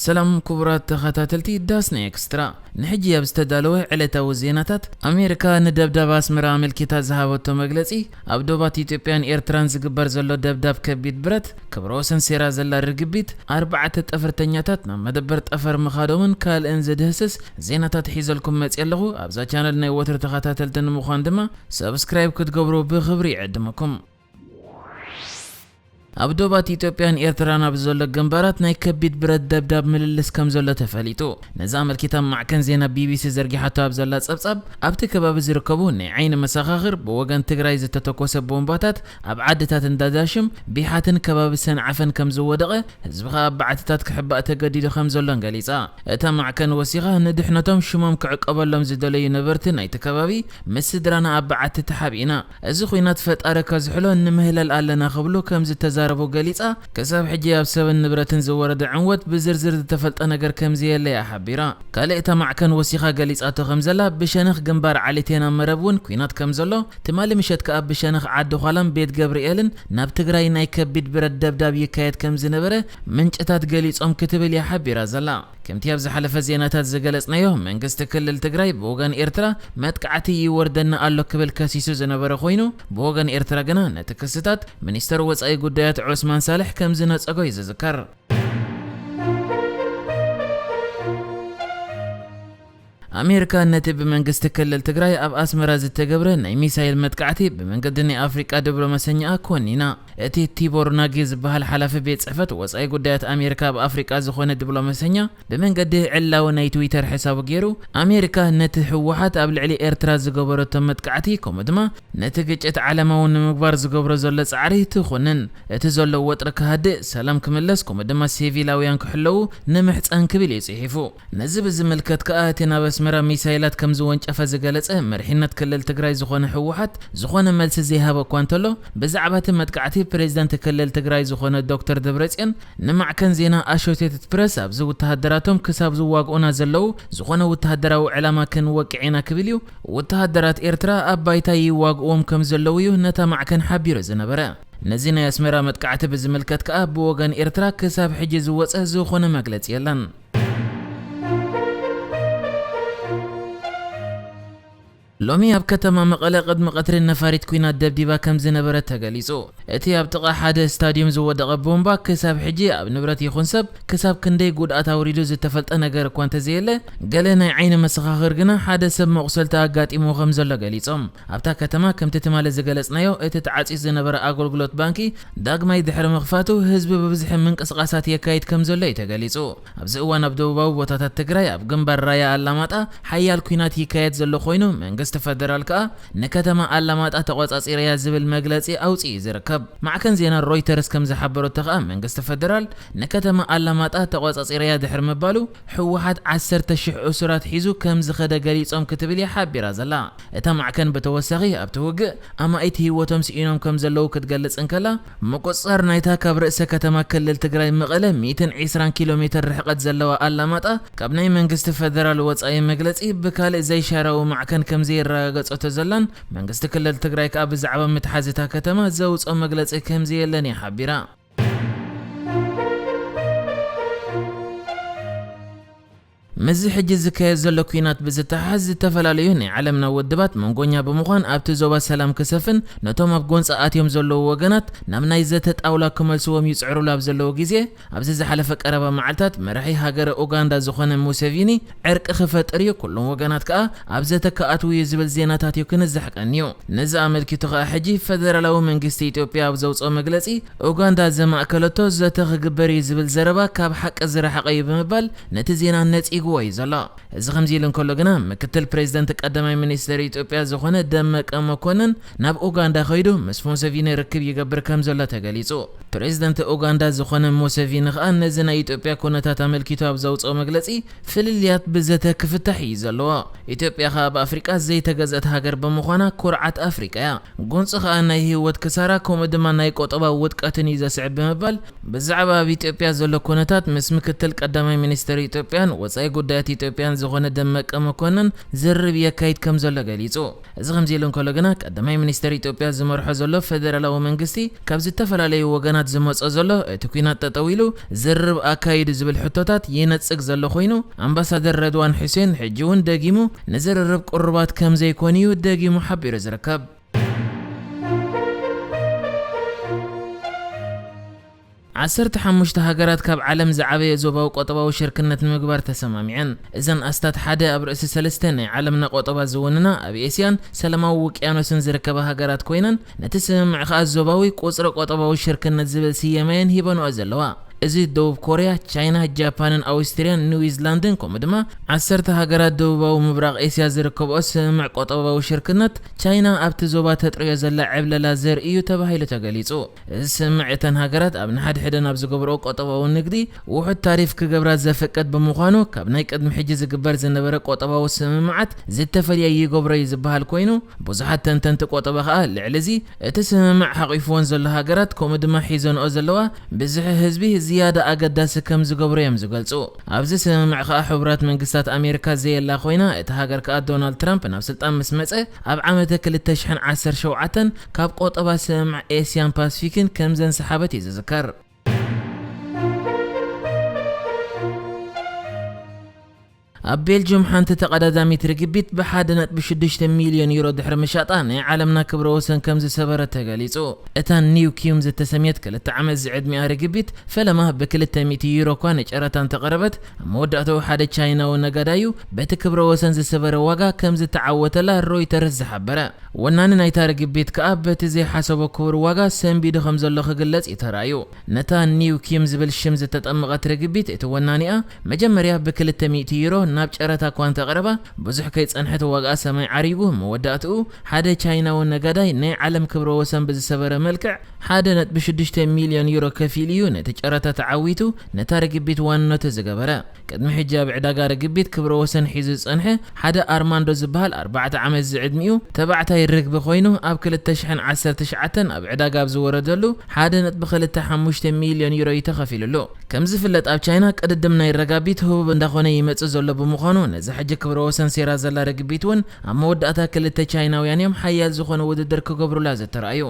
ሰላም ክቡራት ተኸታተልቲ ዳስና ኤክስትራ፣ ንሕጂ ኣብ ዝተዳለወ ዕለታዊ ዜናታት፣ ኣሜሪካ ንደብዳብ ኣስመራ ኣመልኪታ ዝሃበቶ መግለጺ፣ ኣብ ዶባት ኢትዮጵያን ኤርትራን ዝግበር ዘሎ ደብዳብ ከቢድ ብረት፣ ክብረ ወሰን ሴራ ዘላ ርግቢት፣ ኣርባዕተ ጠፈርተኛታት ናብ መደበር ጠፈር ምኻዶምን ካልእን ዝድህስስ ዜናታት ሒዘልኩም መጽየ ኣለኹ። ኣብዛ ቻነል ናይ ወትሩ ተኸታተልቲ ንምዃን ድማ ሰብስክራይብ ክትገብሩ ብኽብሪ ይዕድመኩም። ኣብ ዶባት ኢትዮጵያን ኤርትራን ኣብ ዘሎ ግንባራት ናይ ከቢድ ብረት ደብዳብ ምልልስ ከም ዘሎ ተፈሊጡ። ነዚ ኣመልኪታ ማዕከን ዜና ቢቢሲ ዘርጊሓቶ ኣብ ዘላ ጸብጻብ፣ ኣብቲ ከባቢ ዝርከቡ ናይ ዓይኒ መሰኻኽር ብወገን ትግራይ ዝተተኮሰ ቦምባታት ኣብ ዓድታት እንዳዳሽም፣ ቢሓትን ከባቢ ሰንዓፈን ከም ዝወደቐ፣ ህዝቢ ኸኣ ኣብ በዓትታት ክሕባእ ተገዲዱ ከም ዘሎን ገሊጻ። እታ ማዕከን ወሲኻ፣ ንድሕነቶም ሽሞም ክዕቀበሎም ዝደለዩ ነበርቲ ናይቲ ከባቢ ምስ ስድራና ኣብ በዓቲ ተሓቢእና፣ እዚ ኹናት ፈጣሪ ከዝሕሎ ንምህለል ኣለና ክብሉ ከም ዝተዛረቡ ገሊጻ፣ ክሳብ ሕጂ ኣብ ሰብን ንብረትን ዝወረደ ዕንወት ብዝርዝር ዝተፈልጠ ነገር ከም ዘየለ እያ ሓቢራ። ካልእ እታ ማዕከን ወሲኻ ገሊጻቶ ከም ዘላ፣ ብሸነኽ ግንባር ዓሊቴና መረብ እውን ኲናት ከም ዘሎ፣ ትማሊ ምሸት ከኣ ብሸነኽ ዓዲ ዃላን ቤት ገብርኤልን ናብ ትግራይ ናይ ከቢድ ብረት ደብዳብ ይካየድ ከም ዝነበረ ምንጭታት ገሊጾም ክትብል እያ ሓቢራ ዘላ። ከምቲ ኣብ ዝሓለፈ ዜናታት ዝገለጽናዮ፣ መንግስቲ ክልል ትግራይ ብወገን ኤርትራ መጥቃዕቲ ይወርደና ኣሎ ክብል ከሲሱ ዝነበረ ኮይኑ፣ ብወገን ኤርትራ ግና ነቲ ክስታት ሚኒስተር ወጻኢ ጉዳያት ዑስማን ሳልሕ ከም ዝነጸጎ እዩ ዝዝከር። ኣሜሪካ ነቲ ብመንግስቲ ክልል ትግራይ ኣብ ኣስመራ ዝተገብረ ናይ ሚሳይል መጥቃዕቲ ብመንገዲ ናይ ኣፍሪቃ ዲፕሎማሰኛኣ ኮኒና። እቲ ቲቦር ናጊ ዝበሃል ሓላፊ ቤት ጽሕፈት ወጻኢ ጉዳያት ኣሜሪካ ኣብ ኣፍሪቃ ዝኾነ ዲፕሎማሰኛ ብመንገዲ ዕላዊ ናይ ትዊተር ሕሳቡ ገይሩ፣ ኣሜሪካ ነቲ ህወሓት ኣብ ልዕሊ ኤርትራ ዝገበረቶ መጥቃዕቲ፣ ከምኡ ድማ ነቲ ግጭት ዓለማዊ ንምግባር ዝገብሮ ዘሎ ጻዕሪ ትኹንን፣ እቲ ዘሎ ወጥሪ ክሃድእ፣ ሰላም ክምለስ፣ ከምኡ ድማ ሲቪላውያን ክሕለዉ ንምሕጸን ክብል እዩ ጽሒፉ። ነዚ ብዝምልከት ከኣ እቲ ናብ ኣስመራ ሚሳይላት ከም ዝወንጨፈ ዝገለጸ መሪሕነት ክልል ትግራይ ዝኾነ ህወሓት ዝኾነ መልሲ ዘይሃበ እኳ እንተሎ፣ ብዛዕባ እቲ መጥቃዕቲ ፕሬዝዳንት ክልል ትግራይ ዝኾነ ዶክተር ደብረጽዮን ንማዕከን ዜና ኣሾሴትድ ፕረስ ኣብዚ ወተሃደራቶም ክሳብ ዝዋግኡና ዘለዉ ዝኾነ ወተሃደራዊ ዕላማ ክንወቅዕ ኢና ክብል እዩ። ወተሃደራት ኤርትራ ኣብ ባይታ ይዋግእዎም ከም ዘለዉ እዩ ነታ ማዕከን ሓቢሩ ዝነበረ። ነዚ ናይ ኣስመራ መጥቃዕቲ ብዝምልከት ከኣ ብወገን ኤርትራ ክሳብ ሕጂ ዝወጸ ዝኾነ መግለጺ የለን። ሎሚ ኣብ ከተማ መቐለ ቅድሚ ቀትሪ ነፋሪት ኲናት ደብዲባ ከም ዝነበረት ተገሊጹ። እቲ ኣብ ጥቓ ሓደ ስታድዮም ዝወደቐ ቦምባ ክሳብ ሕጂ ኣብ ንብረት ይኹን ሰብ ክሳብ ክንደይ ጉድኣት ኣውሪዱ ዝተፈልጠ ነገር እኳ እንተዘየለ፣ ገለ ናይ ዓይኒ መሰኻኽር ግና ሓደ ሰብ መቑሰልቲ ኣጋጢምዎ ከም ዘሎ ገሊጾም። ኣብታ ከተማ ከምቲ ትማሊ ዝገለጽናዮ፣ እቲ ተዓጽዩ ዝነበረ ኣገልግሎት ባንኪ ዳግማይ ድሕሪ ምኽፋቱ ህዝቢ ብብዝሒ ምንቅስቓሳት የካይድ ከም ዘሎ እዩ ተገሊጹ። ኣብዚ እዋን ኣብ ደቡባዊ ቦታታት ትግራይ ኣብ ግንባር ራያ ኣላማጣ ሓያል ኲናት ይካየድ ዘሎ ኮይኑ፣ መንግስቲ ፈደራል ከኣ ንከተማ ኣላማጣ ተቖጻጺረያ ዝብል መግለጺ ኣውጺኡ ዝርከብ። ማዕከን ዜና ሮይተርስ ከም ዝሓበረቶ ከኣ መንግስቲ ፈደራል ንከተማ ኣላማጣ ተቖጻጺረያ ድሕሪ ምባሉ፣ ህወሓት ዓሰርተ ሽሕ እሱራት ሒዙ ከም ዝኸደ ገሊጾም ክትብል እያ ሓቢራ ዘላ። እታ ማዕከን ብተወሳኺ ኣብቲ ውግእ ኣማኢት ህይወቶም ስኢኖም ከም ዘለዉ ክትገልጽ እንከላ፣ ምቁጽጻር ናይታ ካብ ርእሰ ከተማ ክልል ትግራይ መቐለ ሚእትን ዕስራን ኪሎ ሜትር ርሕቀት ዘለዋ ኣላማጣ ካብ ናይ መንግስቲ ፈደራል ወጻኢ መግለጺ ብካልእ ዘይሻራዊ ማዕከን ከም ዘየረጋገጸቶ ዘላን መንግስቲ ክልል ትግራይ ከኣ ብዛዕባ ምትሓዝ እታ ከተማ ዘውጽኦ መግለጺ ከም ዘየለን እያ ሓቢራ። ምስዚ ሕጂ ዝካየድ ዘሎ ኲናት ብዝተሓሓዝ ዝተፈላለዩ ናይ ዓለምና ውድባት መንጎኛ ብምዃን ኣብቲ ዞባ ሰላም ክሰፍን ነቶም ኣብ ጎንፂ ኣትዮም ዘለዉ ወገናት ናብ ናይ ዘተ ጣውላ ክመልስዎም ይፅዕሩሉ ኣብ ዘለዉ ግዜ፣ ኣብዚ ዝሓለፈ ቀረባ መዓልታት መራሒ ሃገረ ኡጋንዳ ዝኾነ ሙሴቪኒ ዕርቂ ክፈጥር እዩ፣ ኩሎም ወገናት ከኣ ኣብ ዘተ ክኣትዉ እዩ ዝብል ዜናታት እዩ ክንዛሕ ቀንዩ። ነዚ ኣመልኪቱ ከኣ ሕጂ ፈደራላዊ መንግስቲ ኢትዮጵያ ኣብ ዘውፅኦ መግለፂ፣ ኡጋንዳ ዘማእከለቶ ዘተ ክግበር እዩ ዝብል ዘረባ ካብ ሓቂ ዝረሓቐ እዩ ብምባል ነቲ ዜና ነጺግዎ እዩ ዘሎ። እዚ ከምዚ ኢሉ እንከሎ ግና፣ ምክትል ፕሬዚደንት ቀዳማይ ሚኒስትር ኢትዮጵያ ዝኾነ ደመቀ መኮንን ናብ ኡጋንዳ ከይዱ ምስ ሙሴቪኒ ርክብ ይገብር ከም ዘሎ ተገሊጹ። ፕሬዚደንት ኡጋንዳ ዝኾነ ሙሴቪኒ ከኣ ነዚ ናይ ኢትዮጵያ ኩነታት ኣመልኪቱ ኣብ ዘውጽኦ መግለጺ፣ ፍልልያት ብዘተ ክፍታሕ እዩ ዘለዎ። ኢትዮጵያ ከኣ ኣብ ኣፍሪቃ ዘይተገዝአት ሃገር ብምዃና ኩርዓት ኣፍሪቃ እያ። ጎንጺ ከኣ ናይ ህይወት ክሳራ ከምኡ ድማ ናይ ቁጠባዊ ውድቀትን እዩ ዘስዕብ ብምባል ብዛዕባ ኣብ ኢትዮጵያ ዘሎ ኩነታት ምስ ምክትል ቀዳማይ ሚኒስትር ኢትዮጵያን ወጻኢ ጉዳያት ኢትዮጵያን ዝኾነ ደመቀ መኮንን ዝርርብ የካይድ ከም ዘሎ ገሊጹ። እዚ ከምዚ ኢሉ እንከሎ ግና፣ ቀዳማይ ሚኒስተር ኢትዮጵያ ዝመርሖ ዘሎ ፌደራላዊ መንግስቲ ካብ ዝተፈላለዩ ወገናት ዝመጾ ዘሎ፣ እቲ ኲናት ጠጠው ኢሉ ዝርርብ ኣካይዱ ዝብል ሕቶታት ይነጽግ ዘሎ ኮይኑ፣ ኣምባሳደር ረድዋን ሑሴን ሕጂ እውን ደጊሙ ንዝርርብ ቅሩባት ከም ዘይኮኑ'ዩ ደጊሙ ሓቢሩ ዝርከብ። ዓሰርተ ሓሙሽተ ሃገራት ካብ ዓለም ዝዓበየ ዞባዊ ቆጠባዊ ሽርክነት ንምግባር ተሰማሚዐን። እዘን ኣስታት ሓደ ኣብ ርእሲ ሰለስተ ናይ ዓለምና ቆጠባ ዝውንና ኣብ ኤስያን ሰላማዊ ውቅያኖስን ዝርከባ ሃገራት ኮይነን፣ ነቲ ስምምዕ ከኣ ዞባዊ ቁጽሪ ቆጠባዊ ሽርክነት ዝብል ስያመየን ሂበንኦ ዘለዋ። እዚ ደቡብ ኮርያ፣ ቻይና፣ ጃፓንን ኣውስትርያን ኒውዚላንድን ከምኡ ድማ ዓሰርተ ሃገራት ደቡባዊ ምብራቕ ኤስያ ዝርከብኦ ስምምዕ ቆጠባዊ ሽርክነት፣ ቻይና ኣብቲ ዞባ ተጥርዮ ዘላ ዕብለላ ዘርኢ'ዩ ተባሂሉ ተገሊጹ። እዚ ስምምዕ እተን ሃገራት ኣብ ንሓድሕደን ኣብ ዝገብርኦ ቆጠባዊ ንግዲ ውሑድ ታሪፍ ክገብራ ዘፍቅድ ብምዃኑ፣ ካብ ናይ ቅድሚ ሕጂ ዝግበር ዝነበረ ቆጠባዊ ስምምዓት ዝተፈልየ ይገብሮ እዩ ዝበሃል ኮይኑ፣ ብዙሓት ተንተንቲ ቆጠባ ከኣ ልዕሊ እዚ እቲ ስምምዕ ሓቒፍወን ዘሎ ሃገራት ከምኡ ድማ ሒዘንኦ ዘለዋ ብዝሒ ህዝቢ ዝያዳ ኣገዳሲ ከም ዝገብሮ እዮም ዝገልጹ። ኣብዚ ስምምዕ ከኣ ሕቡራት መንግስታት ኣሜሪካ ዘየላ ኮይና፣ እታ ሃገር ከኣ ዶናልድ ትራምፕ ናብ ስልጣን ምስ መጸ ኣብ ዓመተ ክልተ ሽሕን ዓሰርተ ሸውዓተን ካብ ቆጠባ ስምምዕ ኤስያን ፓሲፊክን ከም ዘንሰሓበት እዩ ዝዝከር። ኣብ ቤልጅየም ሓንቲ ተቐዳዳሚት ርግቢት ብ ሓደ ነጥቢ ሽዱሽተ ሚልዮን ዩሮ ድሕሪ ምሻጣ ናይ ዓለምና ክብረ ወሰን ከም ዝሰበረት ተገሊጹ። እታ ኒው ኪዩም ዝተሰምየት ክልተ ዓመት ዝዕድሚኣ ርግቢት ፈለማ ብ ክልተ ሚእቲ ዩሮ እኳ ንጨረታ እንተቐረበት፣ ኣብ መወዳእታኡ ሓደ ቻይናዊ ነጋዳዩ በቲ ክብረ ወሰን ዝሰበረ ዋጋ ከም ዝተዓወተላ ሮይተርስ ዝሓበረ። ወናኒ ናይታ ርግቢት ከኣ በቲ ዘይሓሰቦ ክቡር ዋጋ ሰንቢዱ ከም ዘሎ ክግለጽ እዩ ተራእዩ። ነታ ኒው ኪም ዝብል ሽም ዝተጠመቐት ርግቢት እቲ ወናኒኣ መጀመርያ ብ ክልተ ሚእቲ ዩሮ ናብ ጨረታ እኳ እንተቕረባ፣ ብዙሕ ከይጸንሐት ዋጋኣ ሰማይ ዓሪጉ፣ መወዳእትኡ ሓደ ቻይናዊ ነጋዳይ ናይ ዓለም ክብረ ወሰን ብዝሰበረ መልክዕ ሓደ ነጥቢ ሽዱሽተ ሚልዮን ዩሮ ከፊሉ እዩ ነቲ ጨረታ ተዓዊቱ ነታ ርግቢት ዋንነቱ ዝገበረ። ቅድሚ ሕጂ ኣብ ዕዳጋ ርግቢት ክብረ ወሰን ሒዙ ዝጸንሐ ሓደ ኣርማንዶ ዝበሃል ኣርባዕተ ዓመት ዝዕድሚኡ ተባዕታይ ርግቢ ኮይኑ፣ ኣብ ክልተ ሽሕን ዓሰርተ ትሽዓተን ኣብ ዕዳጋ ኣብ ዝወረደሉ ሓደ ነጥቢ ክልተ ሓሙሽተ ሚልዮን ዩሮ እዩ ተኸፊሉሉ። ከም ዝፍለጥ፣ ኣብ ቻይና ቅድድም ናይ ረጋቢት ህቡብ እንዳኾነ ይመጽእ ዘሎ ብምዃኑ፣ ነዚ ሕጂ ክብረ ወሰን ሴራ ዘላ ርግቢት እውን ኣብ መወዳእታ ክልተ ቻይናውያን እዮም ሓያል ዝኾነ ውድድር ክገብሩላ ዝተራእዩ።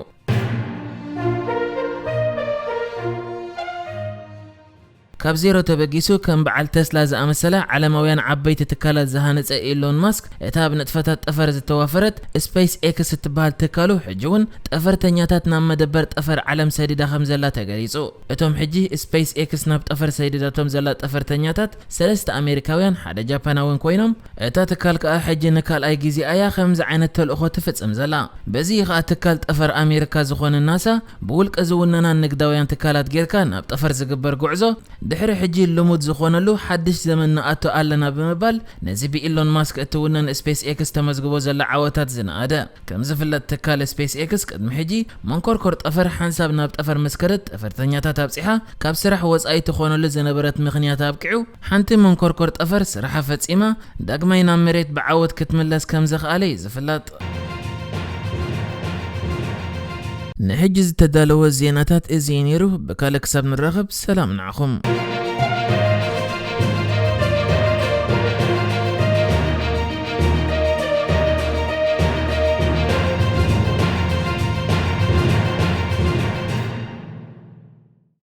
ካብ ዜሮ ተበጊሱ ከም በዓል ተስላ ዝኣመሰላ ዓለማውያን ዓበይቲ ትካላት ዝሃነጸ ኤሎን ማስክ፣ እታ ኣብ ንጥፈታት ጠፈር ዝተዋፈረት ስፔስ ኤክስ እትበሃል ትካሉ፣ ሕጂ እውን ጠፈርተኛታት ናብ መደበር ጠፈር ዓለም ሰዲዳ ከም ዘላ ተገሊጹ። እቶም ሕጂ ስፔስ ኤክስ ናብ ጠፈር ሰዲዳቶም ዘላ ጠፈርተኛታት፣ ሰለስተ ኣሜሪካውያን፣ ሓደ ጃፓናውን ኮይኖም፣ እታ ትካል ከኣ ሕጂ ንካልኣይ ግዜኣ እያ ከምዚ ዓይነት ተልእኾ ትፍጽም ዘላ። በዚ ከኣ ትካል ጠፈር ኣሜሪካ ዝኾነ ናሳ፣ ብውልቀ ዝውነና ንግዳውያን ትካላት ጌርካ ናብ ጠፈር ዝግበር ጉዕዞ ድሕሪ ሕጂ ልሙድ ዝኾነሉ ሓድሽ ዘመን ንኣቱ ኣለና ብምባል፣ ነዚ ብኢሎን ማስክ እትውነን ስፔስ ኤክስ ተመዝግቦ ዘላ ዓወታት ዝነኣደ። ከም ዝፍለጥ፣ ትካል ስፔስ ኤክስ ቅድሚ ሕጂ መንኮርኮር ጠፈር ሓንሳብ ናብ ጠፈር ምስ ከደት፣ ጠፈርተኛታት ኣብጺሓ ካብ ስራሕ ወጻኢ ትኾነሉ ዝነበረት ምኽንያት ኣብቂዑ፣ ሓንቲ መንኮርኮር ጠፈር ስራሓ ፈጺማ ዳግማይ ናብ መሬት ብዓወት ክትምለስ ከም ዘኽኣለ እዩ ዝፍለጥ። ንሕጂ ዝተዳለወ ዜናታት እዚ እዩ ነይሩ። ብካልእ ክሳብ ንራኸብ፣ ሰላም ንዓኹም።